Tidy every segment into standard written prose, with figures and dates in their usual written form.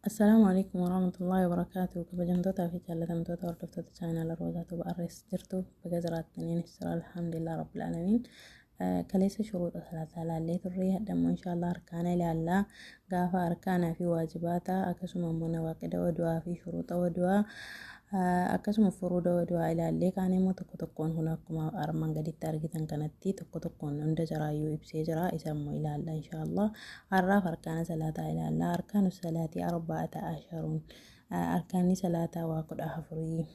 Assalaamu alaikum warahmatullahi wabarakaatuh. Kabajamtootaa fi jaallatamtoota hordoftoota chaanaala Roozaa Tuuba Arrees jirtu, baga jiraattaniin jira. Alhamdulillah rabbil aalamiin. Kaleessa shuruuxa salaataa ilaallee turre, hadhammoo inshaallah arkaana ilaallaa. Gaafa arkaanaa fi waajibaata, akkasuma immoo nawaaqida wadu'aa fi shuruuxa wadu'aa, akkasuma furuuda wadu'aa ilaallee kaan immoo tokko tokkoon kun akkuma armaan gaditti argitan kanatti tokko tokkoon hunda jaraayyuu ibsee jira. Isa immoo ilaalla inshaallah. Har'aaf arkaana salaataa ilaalla. Arkaanu salaatii 14, arkaanni salaataa waa 14.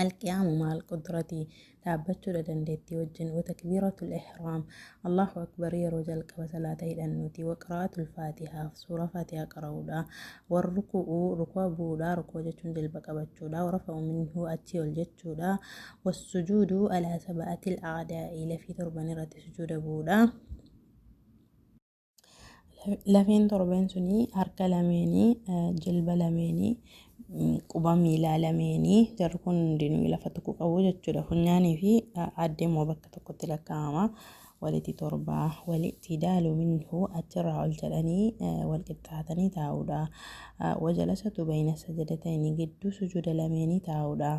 Alqiyaamu maal qudratii, dhaabbachuudha dandeettii wajjin. Watakbiiratul ihraam, Allahu akbar yeroo jalqaba salaata hidhannuuti. Waqiraatul faatihaa, suuraa faatihaa qara'uudha. Warruku'u, rukuu bu'uudha. Rukuu jechuun jilba qabachuudha. Warafa'u minhu, achii ol jechuudha. Wassujuudu alaa saba'atil a'daa'i, lafii torban irratti sujuuda bu'uudha. Lafeen torban suni harka lameenii, jilba lameenii, quba miilaa lameenii, jarri kun hundinuu lafa tokko qabu jechuudha. Funyaanii fi addee immoo bakka tokkotti lakkaa'ama. Walitti torbaa. Walitti minhu, achirraa ol jedhanii wal qixxaatanii taa'uudha. Wajalasatu bayna sajadatayni, gidduu sujuuda lameenii taa'uudha.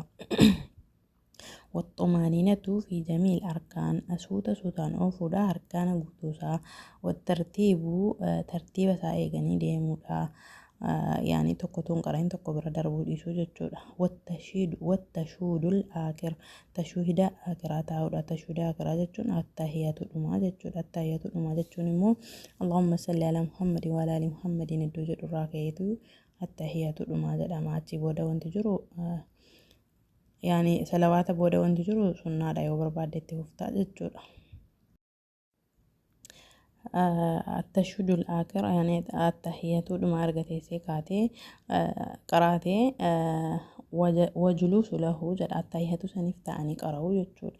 Waxxumaaniinatu fi jamiil arkaan, suuta suutaan oofuudha arkaana guutuusaa. Wattartiibu, tartiiba isaa eeganii deemuudha. Yaani tokko tuun qara'in tokko bira darbuu dhiisuu jechuudha. Wattashuudul aakir, tashuuhida aakiraa taa'uudha. Tashuuhida aakiraa jechuun attaahiyatu dhumaa jechuudha. Attaahiyatu dhumaa jechuun immoo Allahumma salli ala Muhammadin wa ala ali Muhammadin iddoo jedhurraa ka'eetu attaahiyatu dhumaa jedhama. Achii booda wanti jiru, yaani salawaata booda wanti jiru sunnaadha, yoo barbaadde itti fuftaa jechuudha. Attashudul aakir, yaani attahiyatu dhuma erga teessee kaatee qaraatee, wajuluusu lahu jedha, attahiyatu saniif ta'anii qara'u jechuudha.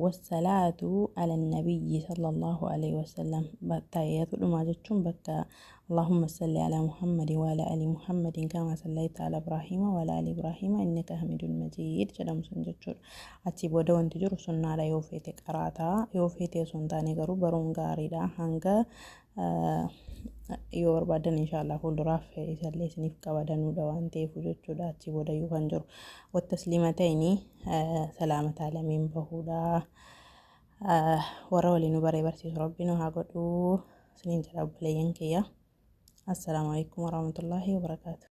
Wassalaatu ala nabiyyi sallallahu alaihi wasallam, attahiyatu dhumaa jechuun bakka Allahumma salli ala Muhammadin wa ala ali Muhammadin kama sallaita ala Ibrahima wa ala ali Ibrahima innaka Hamidun Majiid jedhamu sun jechuudha. Achii booda wanti jiru sunnaadha, yoo feete qaraataa, yoo feete osoo hin taane garuu baruun gaariidha. Hanga yoo barbaadan inshaallah fuulduraaf isallee isiniif qabadanuudha waan ta'eef jechuudha. Achii booda iyyuu kan jiru wattasliimatayni, salaamataa lameen bahuudha. Warra waliin nu baree barsiisu rabbi nu haa godhuu isiniin jedha obboleeyyan kiyya. Assalaamu alaikum warahmatullaahi wabarakaatu.